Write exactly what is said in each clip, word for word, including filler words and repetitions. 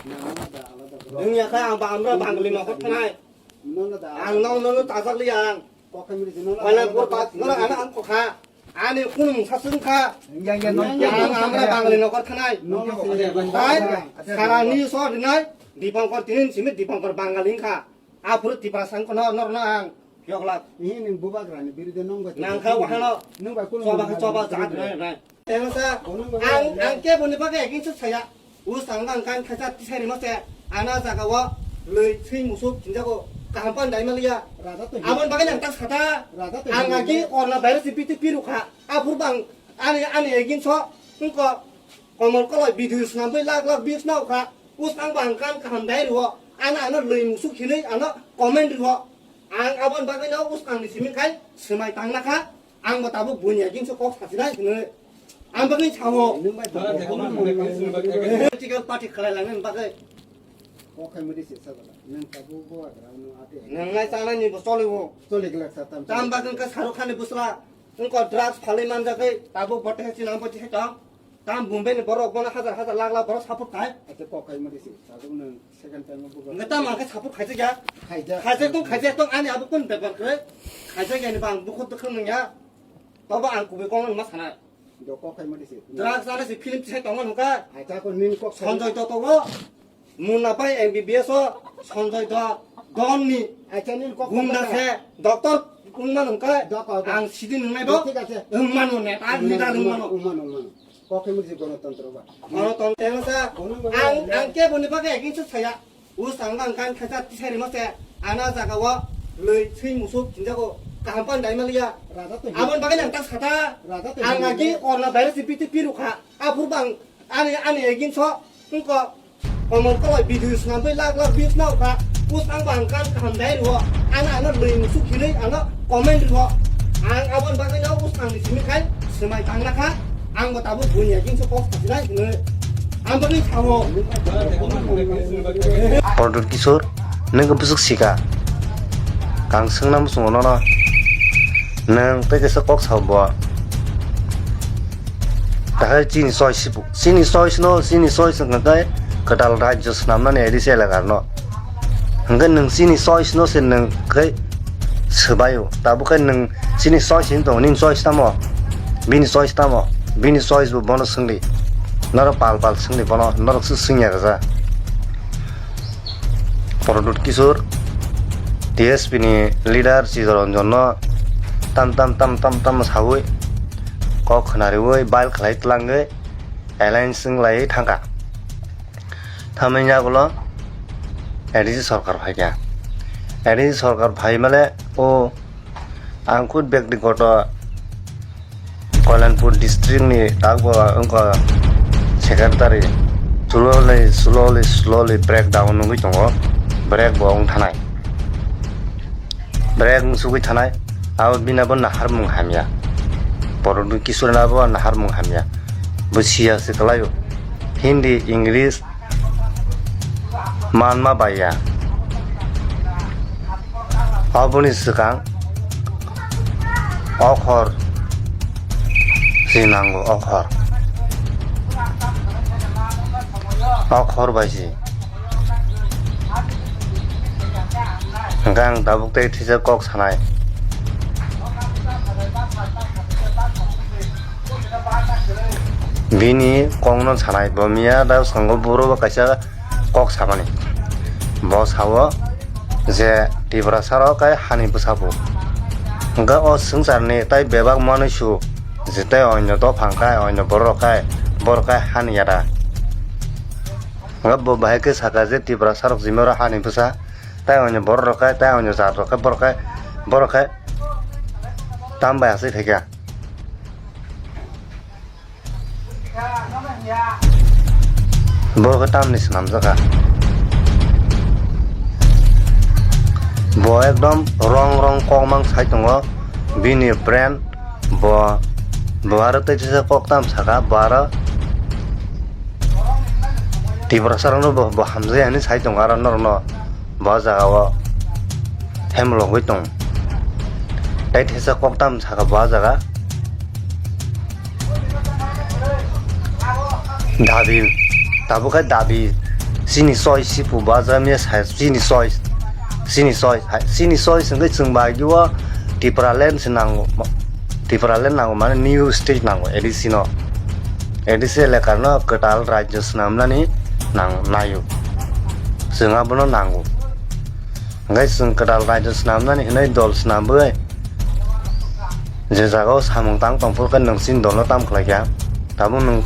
Wngya kha ang ba amra Bangali nokor thanai. Ang nong nono tajakli ang. Koilampur ba nono ano ang kokha. Ani khunung sasung kha. Ang amra Bangali nokor thanai. Bai, sara ni so rinai. Dipankor tinin simi Dipankor Bangali kha. Aphuru Tiprasa wngkha no, norno ang phiyok lak. Ihi nwng bubagrani birude nwng bai nang kha wahano. Nwng bai kunu choba khe choba jaga nai nai. Tengsa ang, ang keboni bagwi ekingsa saya. Usang bang kan khaisa tisari mase. Ana jaga o lwi sing musuk chinjago kaham pan dai maliya. Raja to abon bagwi nang ta sata. Raja to ang agi orna virus piti piru kha. Aphuru bang ani, ani ekingsa wngko komol koloi video swnamwi lak lak views nao kha. Usang bang kan kaham dai rwo. Ana ano lwi musuk hinwi ano comment rwo. Ang aboni bagwi no usang ni simi khai swmai tang na kha. Ang bo tabuk buini agin so kok sasinai hinwi. Ang bagwi sao. Political party khalai langni bagwi. Kok khai mudi se sabala. Nang tabuk bo agra no ate. Nang nai chanai ni bo choli bo. Choli glak sa tam. Tam bagwi ka Shahrukh Khan ni busla. Wngko drugs phalwi manjagwi tabuk bote chinang bo tong. Tam Bombay ni borok bono hajar hajar lakh lakh borok support khai. Acha kok khai mudi se. Tabuk nang second time bo. Nge tam ang khe support khaijak ya. Khaijak. Khaijak tong, khaijak tong, ani abo kun bepar kre. Khaijak ya ni bang bukhuk bukhuk nang ya. Tobo ang kubui kong ma sana. Do kok khai mudi se. Drugs ana se film tisai tong nang ka. Acha ko nin kok sai. Sanjay Dutt o. Munna pai M B B S o Sanjay Dutt, Don ni acha nin kok gunda kok se doctor wngma nung khe. Dok, dok. Ang sidi nungnai bo. Thik ache. Wngma nung ne, ta leader wngma nung. Wngma nung, wngma nung. Kok khe mudi se gonotontro ba. Gonotontro sa. Ang, ang keboni bagwi ekingsa saya. Usang bang kan khaisa tisari mase. Ana jaga o lwi sing musuk chinjago kaham pan dai maliya. Raja to abon bagwi nang ta sata. Raja to ang agi orna virus piti piru kha. Aphuru bang ani, ani ekingsa wngko. Komol koloi video swnamwi lak lak views nao kha. Usang bang kan kaham dai rwo. Ano ano lwi musuk hinwi ano comment rwo. Ang aboni bagwi no usang ni simi khai swmai tang na kha. Ang bo tabuk buini agin so kok sasinai hinwi. Ang bagwi sao. Product Kishore, nwng khe bwswk sika? Ang swngna muchungo nono. Nwng tei kaisa kok sao bo. Tahai chini choice bo. Chini choice no, chini choice hwnkhe kwtal rajyo swnamnani A D C elaka rwno. Hwnkhe nwng chini choice no se nwng khe swbaio. Tabukhe nwng chini choice hin tongo, nini choice tamo? Bini choice tamo? Bini choice bo bono swngdi. Norok pal pal swngdi bono, norok se swngya kaja. Product Kishore, T S P ni leader Chittaranjan no tam tam tam tam tam sawi kok khwnariwi bail khlai tlangwi alliance wng lai thangkha. Thamani yagulo A D C sorkar phaikha. A D C sorkar phai male o ang khud bektigoto Koilampur district ni takbo wngkha secretary slowly, slowly, slowly breakdown wngwi tongo. Break bo wng thanai. Break wng sugwi thanai. Abo bini bo naharmung hamya. Product Kishore ni bo naharmung hamya. Bo siya se kwlaio. Hindi, English, manma baiya. Aboni swkang okhor si nango, okhor. Okhor bai si. Hwnkhe ang tabuk tei thisa kok sanai. Bini kokno sanai, bo miya da swngo buro bo kaisa kok samani. Bo sao je Tiprasa rok kai hani bwsa bo. Hwnkhe o swngcharni tai bebak manwi su je tai onyo dophang kai, onyo borok kai, borok kai hani yada. Hwnkhe bo bahai khe saka je Tiprasa rok jimaro hani bwsa, tai onyo borok rok kai, tai onyo jat rok kai, borok kai, borok kai tam bai asai phaikha. Bo khe tamni swnamjakha. Bo ekdom wrong wrong kok mang sai tongo. Bini brain bo, bo aro tei kisa kok tam saka, bo aro Tiprasa rokno bo, bo hamjai hinwi sai tongo aro norokno. Bo jaga o hemlogwi tong. Tai thesa kok tam saka bo jaga. Dabil. Tabuk khe dabi chini choice si pu ba jamiya sai chini choice, chini choice hai chini choice hwnkhe chwng bai o Tipraland se nango, Tipraland nango mane new state nango A D C no, A D C elakar no kwtal rajyo swnamnani nang nayo, chwng abono nango. Hwnkhe chwng kwtal rajyo swnamnani hwnwi dol swnamwi je jagao samung tang tongphuru khe nwng chini dolno tam khlaikha. Tabuk nwng,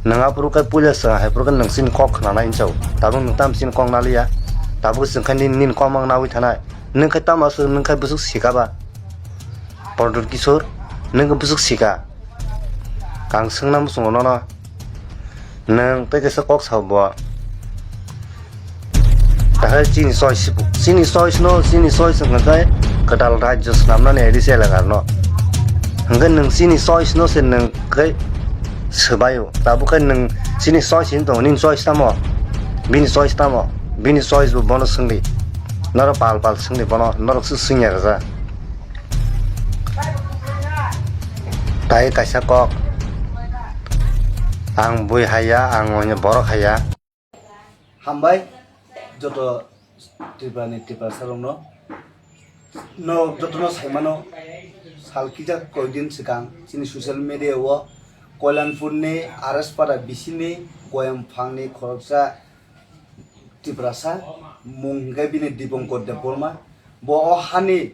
nwng aphuru khe puila chwng haiphuru khe nwng chini kok khnanai hinwi sao. Tabuk nwng tam chini kok naliya. Tabuk chwng khe nini, nini kok mang nawi thanai. Nwng khe tamo aswk, nwng khe bwswk sika ba? Prodot Kishore, nwng khe bwswk sika? Ang swngna muchungo nono. Nwng tei kaisa kok sao bo. Tahai chini choice, chini choice no, chini choice hwnkha khe kwtal rajyo swnamnani A D C elakar no. Hwnkhe nwng chini choice no se nwng khe swbaio. Tabuk khe nwng chini choice hinwi tongo, nini choice tamo? Bini choice tamo? Bini choice bo bono swngdi. Norok pal pal swngdi bono, norok se swngya rwja. Tai kaisa kok, ang bui haiya, ang borok haiya. Hambai joto Tripura ni Tiprasa rokno, no jotono saimano sal kisa koidin swkang chini social media o Koilanpur ni R S Para bisini Koyamphang ni khoroksa Tiprasa, mung hwnkhe bini Dipankar Debbarma. Bo o hani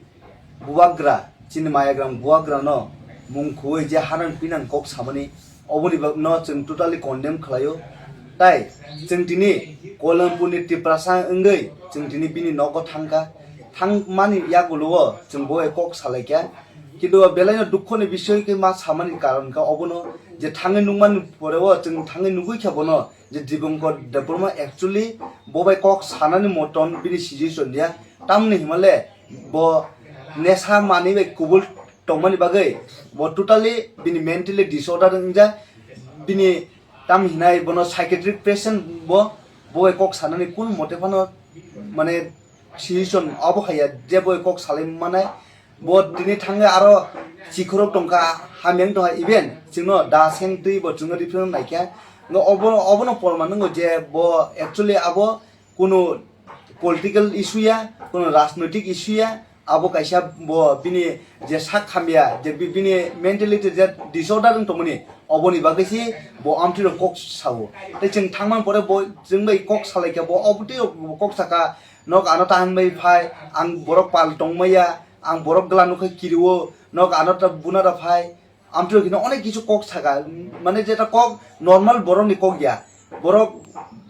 bubagra, chini Mayagram bubagrano mung khuwi je hanang pinang kok samani, oboni bagno chwng totally condemn khlaio. Tai chwng tini Koilanpurni Tiprasa wngwi chwng tini bini nogo thangkha. Thangmani yagulo o chwng bo bai kok salaikha. Kintu o belaino dukhoni bisoy khe ma samani karon kha obono je thangwi nukmani pore o chwng thangwi nugwi kha bono je Dipankar Debbarma actually bo bai kok sanani moton bini situation ya. Tamni himale bo nesa manwi bai kubul tongmani bagwi bo totally bini mentally disorder wngjak. Bini tam hinai bono psychiatric patient bo, bo bai kok sanani kun mote phano mane situation abo haiya je bo bai kok salai manai. Bo tini thangwi aro chikhorok tongkha, hamyang tongkha, even chwngno da seng twi bo chwngno refer naikha. Ngo obo, obono porman wngo je bo actually abo kunu political issue ya, kunu rajnoitik issue ya, abo kaisa bo bini je sak hamya, je bi-, bini mentality je disorder wng tongmani, oboni bagwi se bo amtwi rok kok sao. Tei chwng thangmani pore bo chwng bai kok salaikha, bo obotwi rok bo kok saka, nok ano ta hwnwi phai, ang borok pal tongmaya, ang borok gwla nukha kirio, nok ano ta buna da phai. Amtwi rok hino onek kisu kok saka, mane jeta kok normal borok ni kok ya. Borok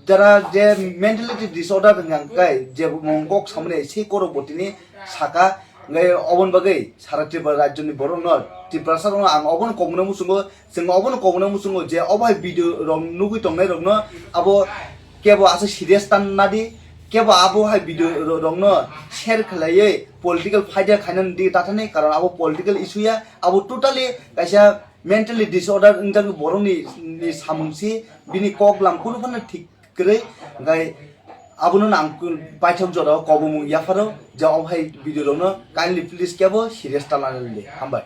jara je mentality disorder hwnka kai je mung kok samani sei korok bo tini saka, ngai obon bagwi sara Tripura rajyo ni borok no, Tiprasa rok no ang obono kok mano muchungo, chwng obono kok mano muchungo je obo hai video rok nugwi tongnai rok no abo kebo asa serious tan nadi, kebo abo hai video ro-, rokno share khlaiwi political fighter khainani di tathani, karon abo political issue ya, abo totally kaisa mentally disorder wngjak borokni, ni samung si, bini kok lam kunu phano thik kwrwi, hwnkhe abono nang paithak jora o kobomung yapharo je obo hai video rokno kindly please kebo serious ta lanani di. Hambai.